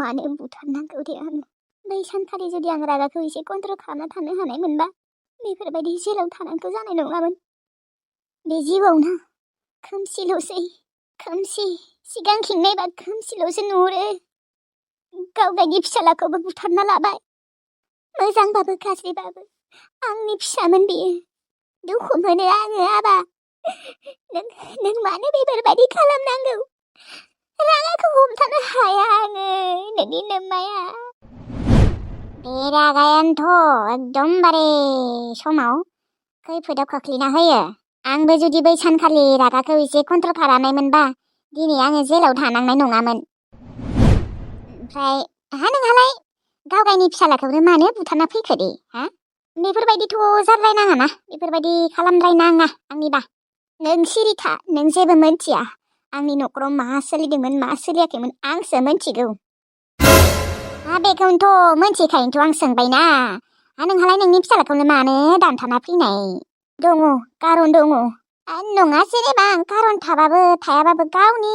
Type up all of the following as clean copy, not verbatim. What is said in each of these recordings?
मानो बुथारनांगौ दे आङो बै सानखालि जुदि आं रागाखौ एसे कन्ट्रल खालामना थानो हानाय मोनबा बेफोरबायदि जेलाव थानांगौ जानाय नङामोन। बे जिउआवनो खोमसिल'सै खोमसि सिगांथिं नायबा खोमसिल'सो नुहुरो। गावगायनि फिसालाखौबो बुथारना लाबाय। मोजांबाबो गाज्रिबाबो आंनि फिसामोन बियो। दुखु मोनो आङो आबा। नों मानो बेफोरबायदि खालामनांगौ? रागाखौ हमथानो हाया आङो नोंनि नोम्माया। बे रागायानोथ' एकदमबारे समाव खैफोदाव खोख्लैना होयो। आंबो जुदि बै सानखालि रागाखौ एसे कन्ट्रल खालामनाय मोनबा दिनै आङो जेलाव थानांनाय नङामोन। ओमफ्राय नोंहालाय गावगायनि फिसालाखौनो मानो बुथारना फैखो दे हा? बेफोरबायदिथ' जाद्रायनाङाना, बेफोरबायदि खालामद्रायनाङा आंनिबा। नों सिरिथा, नों जेबो मोनथिया। आंनि न'खराव मा सोलिदोंमोन मा सोलियाखैमोन आंसो मोनथिगौ। बेखौनोथ' मोनथिखायनोथ' आं सोंबायना। नोंहालाय नोंनि फिसालाखौनो मानो दानथारना फैनाय? दङ, कारन दङ। नङा जेनेबा कारन थाबाबो थायाबाबो गावनि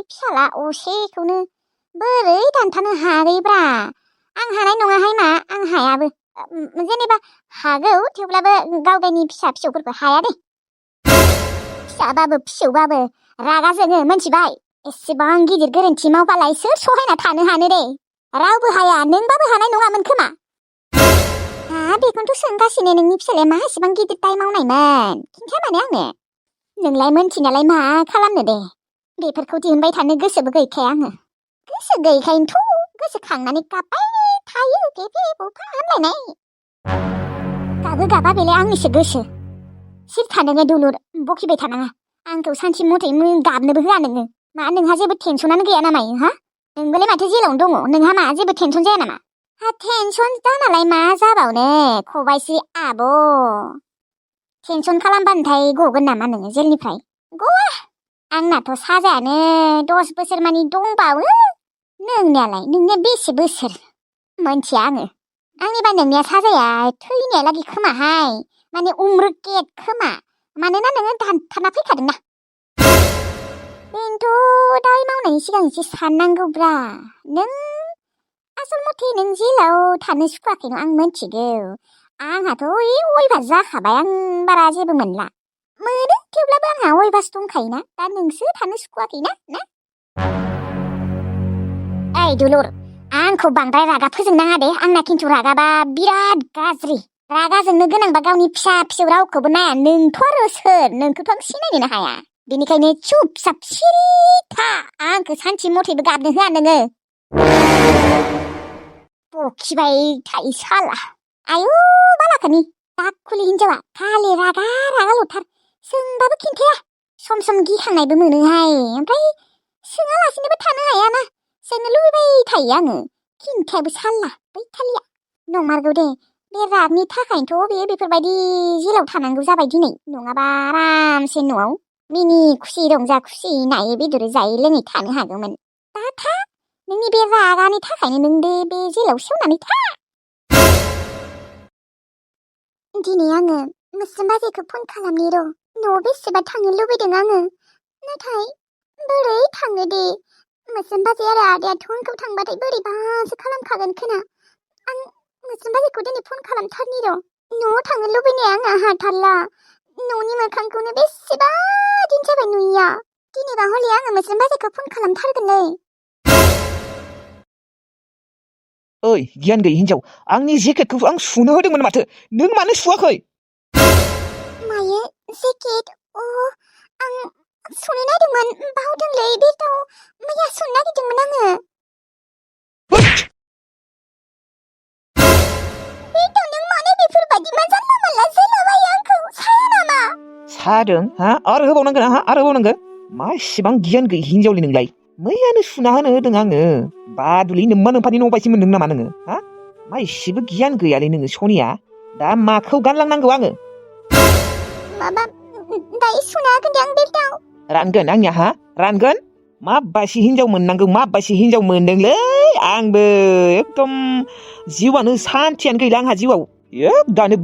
फिसाला असेखौनो बोरै दानथारनो हागैब्रा? आं हानाय नङाहाय मा, आं हायाबो। जेनेबा हागौ थेवब्लाबो गावगायनि फिसा फिसौफोरखौ हाया दे। फिसाबाबो फिसौबाबो रागा जोङो मोनथिबाय? एसेबां गिदिर गोरोन्थि मावबालाय सोर सहायना थानो हानो दे? रावबो हाया, नोंबाबो हानाय नङामोन खोमा। बेखौनोथ' सोंगासिनो नोंनि फिसालाया मा एसेबां गिदिर दाय मावनायमोन? खिन्था माने आंनो। नोंलाय मोनथिनालाय मा खालामनो दे? बेफोरखौ दिहुनबाय थानो गोसोबो गैखाया आङो। गोसो गैयैखायनोथ' गोसोखांनानै गाबबाय थायो गेबे बफा होनलायनाय। गाबा बेलाय आंनिसो गोसो। सिरि था नोङो दुलुर, बखिबाय थानाङा। आंखौ सानसे मथे गाबनोबो होआ नोङो। मा नोंहा जेबो टेनसनानो गैया नामा हा? नोंबोलाय माथो जेलावनो दङ, नोंहा मा जेबो टेनसन जाया नामा? टेनसन जानालाय मा जाबावनो खबाइसि आब'। टेनसन खालामबानोथाय गगोन नामा नोङो जेलनिफ्राय? गवा। आंनाथ' साजायानो 10 बोसोर मानि दंबावो। नोंनिया बेसे बोसोर? मोनथिया आङो। आंनिबा नोंनिया साजाया थैनायालागै खोमाहाय। माने उम्र केद खोमा। मानोना नोङो दानथारना फैखादोंना। बेनोथ' दाय मावनायनि सिगां एसे साननांगौब्रा। नों आसल मथे नों जेलाव थानो सुखुवाखैनो आं मोनथिगौ। आंहाथ' अयभास जाखाबाय, आं बारा जेबो मोनला। मोनो थेवब्लाबो आंहा अयभास दंखायोना। दा नोंसो थानो सुखुवाखैना ना? ओइ दुलुर, आंखौ बांद्राय रागा फोजोंनाङा दे। आंना खिन्थु रागाबा बिराद गाज्रि। रागा जोंनो गोनांबा गावनि फिसा फिसौ रावखौबो नाया। नोंथ' आरो सोर? नोंखौथ' आं सिनायनोनो हाया। बेनिखायनो चुप-चाप सिरि था। आंखौ सानसे मथेबो गाबनो होआ नोङो। बखिबाय थायो साला। आयु बालाखानि दाखुलि हिनजावा खालि रागा लथार। सोंबाबो खिन्थाया। सम सम गिखांनायबो मोनोहाय। ओमफ्राय सोङालासिनोबो थानो हायाना। सोंनो लुबैबाय थायो आङो। खिन्थायाबो साला बैथालिया। नंमारगौ दे, बे रागनि थाखायनोथ' बेफोरबायदि जेलाव थानांगौ जाबाय दिनै। नङाबा आरामसे न'आव मिनि खुसि रंजा खुसि नायै बेदरै जायै लोङै थानो हागौमोन। दा था, नोंनि बे रागानि थाखायनो नों बे जेलाव सेवनानै था। दिनै आङो मोस्रोम बाजैखौ फन खालामनि र'। न'आव बेसेबा थांनो लुबैदों आङो। नाथाय बोरै थांनो दे? मोस्रोम बाजै आरो आदायाथ' आंखौ थांबाथाय बोरैबासो खालामखागोन खोना। आं मोस्रोम बाजैखौ दिनै फन खालामथारनि र'। न'आव थांनो लुबैनाया आंहा हाथारला। न'नि मोखांखौनो बेसेबा दिन जाबाय नुयिया। दिनैबा हले आङो मोस्रोम बाजैखौ फन खालामथारगोनलै। ओइ गियान गैयि हिनजाव, आंनि जेकेटखौ आं सुनो होदोंमोन माथो, नों मानो सुवाखै? मायो जेकेट? आं सुनो नायदोंमोन, बावदोंलै बेटाव। मैया सुनो नागिरदोंमोन आङो। बेटाव नों मानो बेफोरबायदि मा जानला मोनला जोलाबायो आंखौ? साया नामा? सादों आरो होबावनांगोन आरो होबावनांगोन। मा इसेबां गियान गैयि हिनजावलै नोंलाय? मैयानो सुना होनो होदों आङो। बादुलि नोम्फानि न' बायदि मोनदों नामा नोङो? मा इसेबो गियान गैयालै नोङो सनिया। दा माखौ गानलांनांगौ आङो? माबा दायो सुना होगोन दे आं बेटाव। रानगोन आंनिया रानगोन? माबायसि हिनजाव मोननांगौ, माबायसि हिनजाव मोनदोंलै आंबो। एकदम जिउआनो सान्थियानो गैला आंहा जिउआव। दानो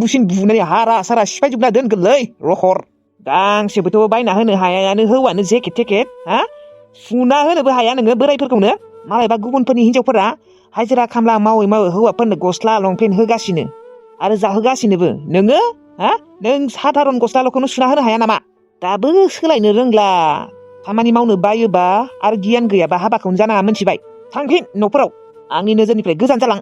बुसिन बुनानै हारा सारा सिफायजोबना दोनगोनलै रहर। गांसेबोथ' बायना होनो हायानो हौवानो जेकेट थेकेट। सुना होनोबो हाया नोङो बोरायफोरखौनो। मालायबा गुबुनफोरनि हिनजावफोरा हाजिरा खामला मावै मावै हौवाफोरनो गस्ला लंपेन्ट होगासिनो आरो जाहोगासिनोबो नोङो नों साधारन गस्लाल'खौनो सुना होनो हाया नामा दाबो सोलायनो रोंला खामानि मावनो बायोबा आरो गियान गैयाबा हाबाखौनो जानाङा मोनथिबाय थांफिन न'फोराव आंनि नोजोरनिफ्राय गोजान जालां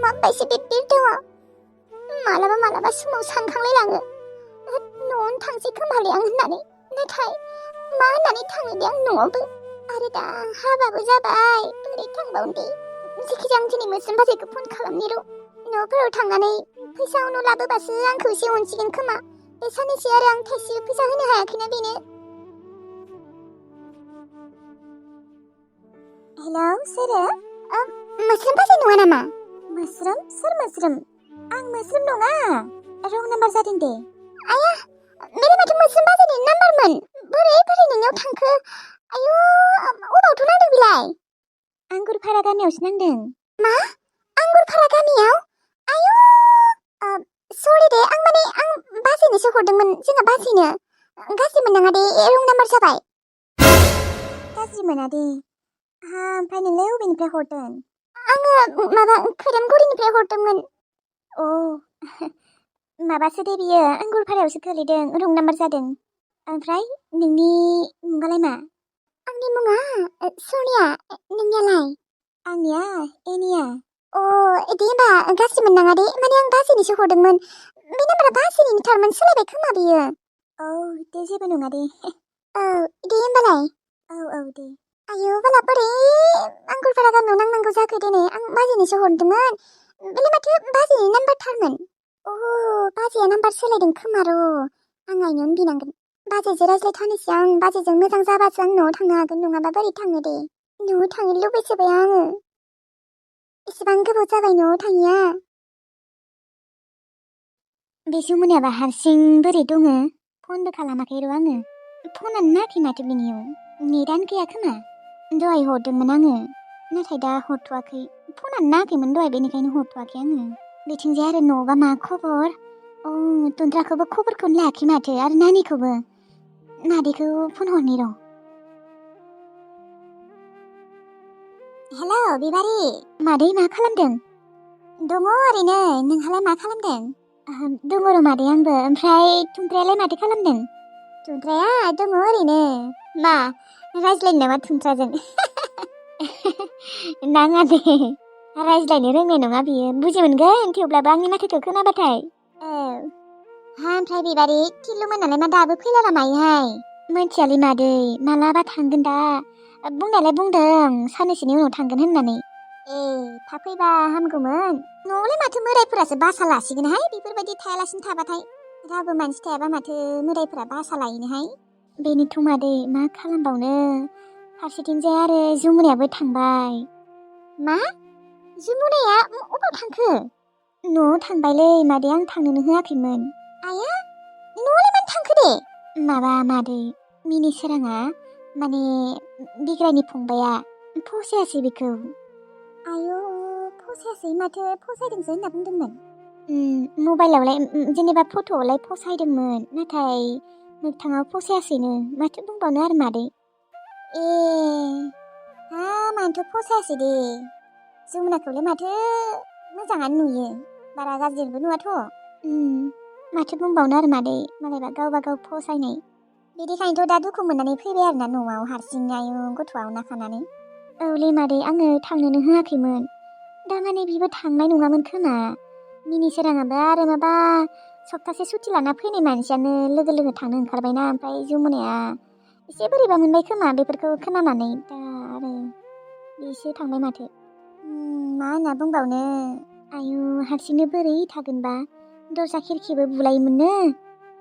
माबायसो बे बिरदावा मालाबा समाव सानखांलायलाङो न'आवनो थांसै खोमालै आं होननानै नाथाय मा होननानै थाङो दे आं न'आवबो आरो दा हाबाबो जाबाय बोरै थांबावनो दे जेखिजाया आं दिनै मोस्रोम बाजैखौ फन खालामनि र' न'फोराव थांनानै फैसा उनाव लाबोबासो आंखौ एसे अनसिगोन खोमा बे साननैसो आरो आं थाइसेबो फैसा होनो हायाखैना बेनो हेलौ सोरो मोस्रोम बाजै नङा नामा मोस्रोम सोर मोस्रोम आं मोस्रोम नङा रं नाम्बार जादों दे आया मेरे माथो मोस्रोम बाजैनि नाम्बारमोन बोरै नोंनियाव थांखो आयु अबावथ' नांदों बिलाय आंगुरफारा गामियावसो नांदों मा आंगुरफारा गामियाव आयु सरि दे आं बाजैनोसो हरदोंमोन जोंना बाजैनो गाज्रि मोननाङा दे रं नाम्बार जाबाय गाज्रि मोना दे ओमफ्राय नोंलाय बबेनिफ्राय हरदों आङो माबा खोरोमगुरिनिफ्राय हरदोंमोन अ माबासो दे बियो आंगुरफारायावसो गोलैदों रं नाम्बार जादों ओमफ्राय नोंनि मुङालाय मा आंनि मुङा सनिया नोंनियालाय आंनिया एनिया अ दे होनबा गाज्रि मोननाङा दे माने आं बाजैनोसो हरदोंमोन बे नाम्बारा बाजैनिनो थारमोन सोलायबाय खोमा बियो औ दे जेबो नङा दे औ दे होनबालाय औ दे आयु बाला बोरै आंगुरफारा गामियाव नांनांगौ जाखो दिनै आं बाजैनोसो हरदोंमोन बेलाय माथो बाजैनि नाम्बार थारमोन बाजैया नाम्बार सोलायदों खोमा र' आं आइनावनो बिनांगोन बाजैजों रायज्लायथारनोसै आं बाजैजों मोजां जाबासो आं न'आव थांनो हागोन नङाबा बोरै थांनो दे न'आव थांनो लुबैसोबाय आङो एसेबां गोबाव जाबाय न'आव थाङिया बे जुमुनायाबा हारसिं बोरै दङ फनबो खालामाखै र' आङो फनानो नाङाखै माथो बिनियाव नेटानो गैया खोमा दहाय हरदोंमोन आङो नाथाय दा हरथ'वाखै फनानो नाङाखैमोन दहाय बेनिखायनो हरथ'वाखै आङो बिथिंजाय आरो न'आवबा मा खबर तुन्द्राखौबो खबरखौनो लायाखै माथो आरो नानिखौबो मादैखौ फन हरनि र' हेलौ बिबारि मादै मा खालामदों दङ ओरैनो नोंहालाय मा खालामदों दङ र' मादै आंबो ओमफ्राय तुन्द्रायालाय माथो खालामदों तुन्द्राया दङ ओरैनो मा रायज्लायनो नामा तुन्द्राजों नाङा दे रायज्लायनो रोंनाय नङा बियो बुजि मोनगोन थेवब्लाबो आंनि माथोखौ खोनाबाथाय ओमफ्राय बिबारि थिलुमोनालाय मा दाबो फैला मायोहाय मोनथियालै मादै मालाबा थांगोन दा बुंनायालाय बुंदों साननैसोनि उनाव थांगोन होननानै थाब फैबा हामगौमोन न'आवलाय माथो मोदायफोरासो बासा लासिगोनहाय बेफोरबायदि थायालासिनो थाबाथाय रावबो मानसि थायाबा माथो मोदायफोरा बासा लायोनोहाय बेनोथ' मादै मा खालामबावनो फारसेथिंजाय आरो जुमुनायाबो थांबाय मा जुमुनाया अबाव थांखो न'आव थांबायलै मादै आं थांनोनो होआखैमोन आया न'आवलाय मानो थांखो दे माबा मादै मिनि सोराङा माने बिग्रायनि फंबाया फसायासै बेखौ आयौ फसायासै माथो फसायदोंसो होनना बुंदोंमोन मबाइलावलाय जेनेबा फट'आवलाय फसायदोंमोन नाथाय मोगथाङाव फसायासैनो माथो बुंबावनो आरो मादै मानोथ' फसायासै दे जमुनाखौलाय माथो मोजाङानो नुयो बारा गाज्रिबो नुवाथ' माथो बुंबावनो आरो मादै मालायबा गावबा गाव फसायनाय बिदिखायनोथ' दा दुखु मोननानै फैबाय आरोना न'आव हारसिं आयु गथ'आ नाखानानै औलै मादै आङो थांनोनो होआखैमोन दा माने बिबो थांनाय नङामोन खोमा मिनि सोराङाबो आरो माबा सप्तासे सुथि लाना फैनाय मानसियानो लोगो थांनो ओंखारबायना ओमफ्राय जुमुनाया एसे बोरैबा मोनबाय खोमा बेफोरखौ खोनानानै दा आरो बिसो थांबाय माथो मा होनना बुंबावनो आयु हारसिंनो बोरै थागोनबा दरजा खिरखिबो बुलायोमोननो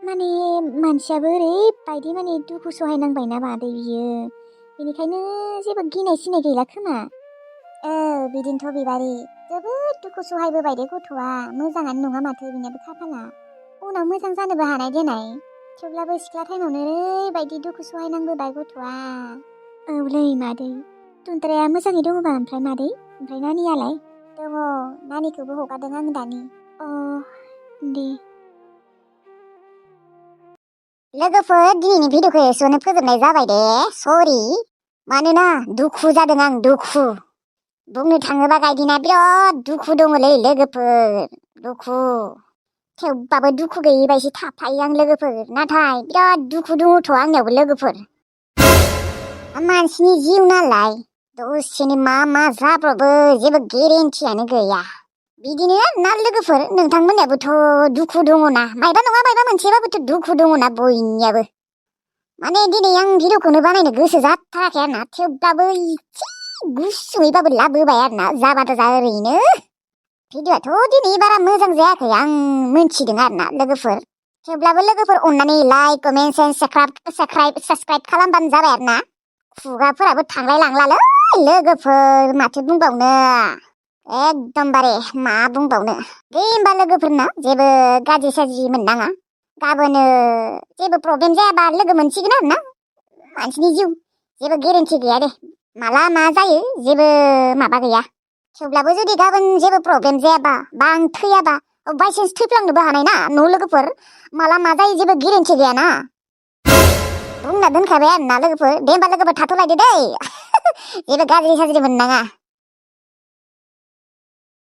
माने मानसियाबो ओरैबायदि माने दुखु सहायनांबायना मादै बियो बेनिखायनो जेबो गिनाय सिनाय गैला खोमा बिदिनोथ' बिबारि जोबोद दुखु सहायबोबाय दे गथ'आ मोजाङानो नङा माथो बिनियाबो खाफाला उनाव मोजां जानोबो हानाय देनाय थेवब्लाबो सिख्ला टाइमावनो ओरैबायदि दुखु सहायनांबोबाय गथ'आ औलै मादै तुन्द्राया मोजाङै दङबा ओमफ्राय मादै ओमफ्राय नानियालाय दङ नानिखौबो हगारदों आं दानि दे लोगोफोर दिनैनि भिडिअखौ एसेयावनो फोजोबनाय जाबाय दे सरि मानोना दुखु जादों आं दुखु बुंनो थाङोबा गायदिना बिराद दुखु दङलै लोगोफोर दुखु थेवबाबो दुखु गैयै बायदि थाफायो आं लोगोफोर नाथाय बिराद दुखु दङथ' आंनियावबो लोगोफोर मानसिनि जिउ नालाय दसेनो मा जाब्रबो जेबो गेरेन्टियानो गैया बिदिनो ना लोगोफोर नोंथांमोननियाबोथ' दुखु दङना मायबा नङा मायबा मोनसेबाबोथ' दुखु दङना बयनियाबो माने दिनै आं भिडिअखौनो बानायनो गोसो जाथाराखै आरोना थेवब्लाबो एसे गुसुङैबाबो लाबोबाय आरोना जाबाथ' जा ओरैनो भिडिअआथ' दिनै बारा मोजां जायाखै आं मोनथिदों आरोना लोगोफोर थेवब्लाबो लोगोफोर अननानै लाइक कमेन्ट साबस्क्राइब खालामबानो जाबाय आरोना खुगाफोराबो थांलाय लांलालै लोगोफोर माथो बुंबावनो एकदमबारे मा बुंबावनो दे होमबा लोगोफोरना जेबो गाज्रि साज्रि मोननाङा गाबोनो जेबो प्रब्लेम जायाबा लोगो मोनसिगोन आरोना मानसिनि जिउ जेबो गेरेन्टि गैया दे माला मा जायो जेबो माबा गैया थेवब्लाबो जुदि गाबोन जेबो प्रब्लेम जायाबा बा आं थैयाबा बायसान्स थैफ्लांनोबो हानाय ना न' लोगोफोर माला मा जायो जेबो गेरेन्टि गैयाना बुंना दोनखाबाय आरोना लोगोफोर दे होमबा लोगोफोर थाथ'लायदो दै जेबो गाज्रि साज्रि मोननाङा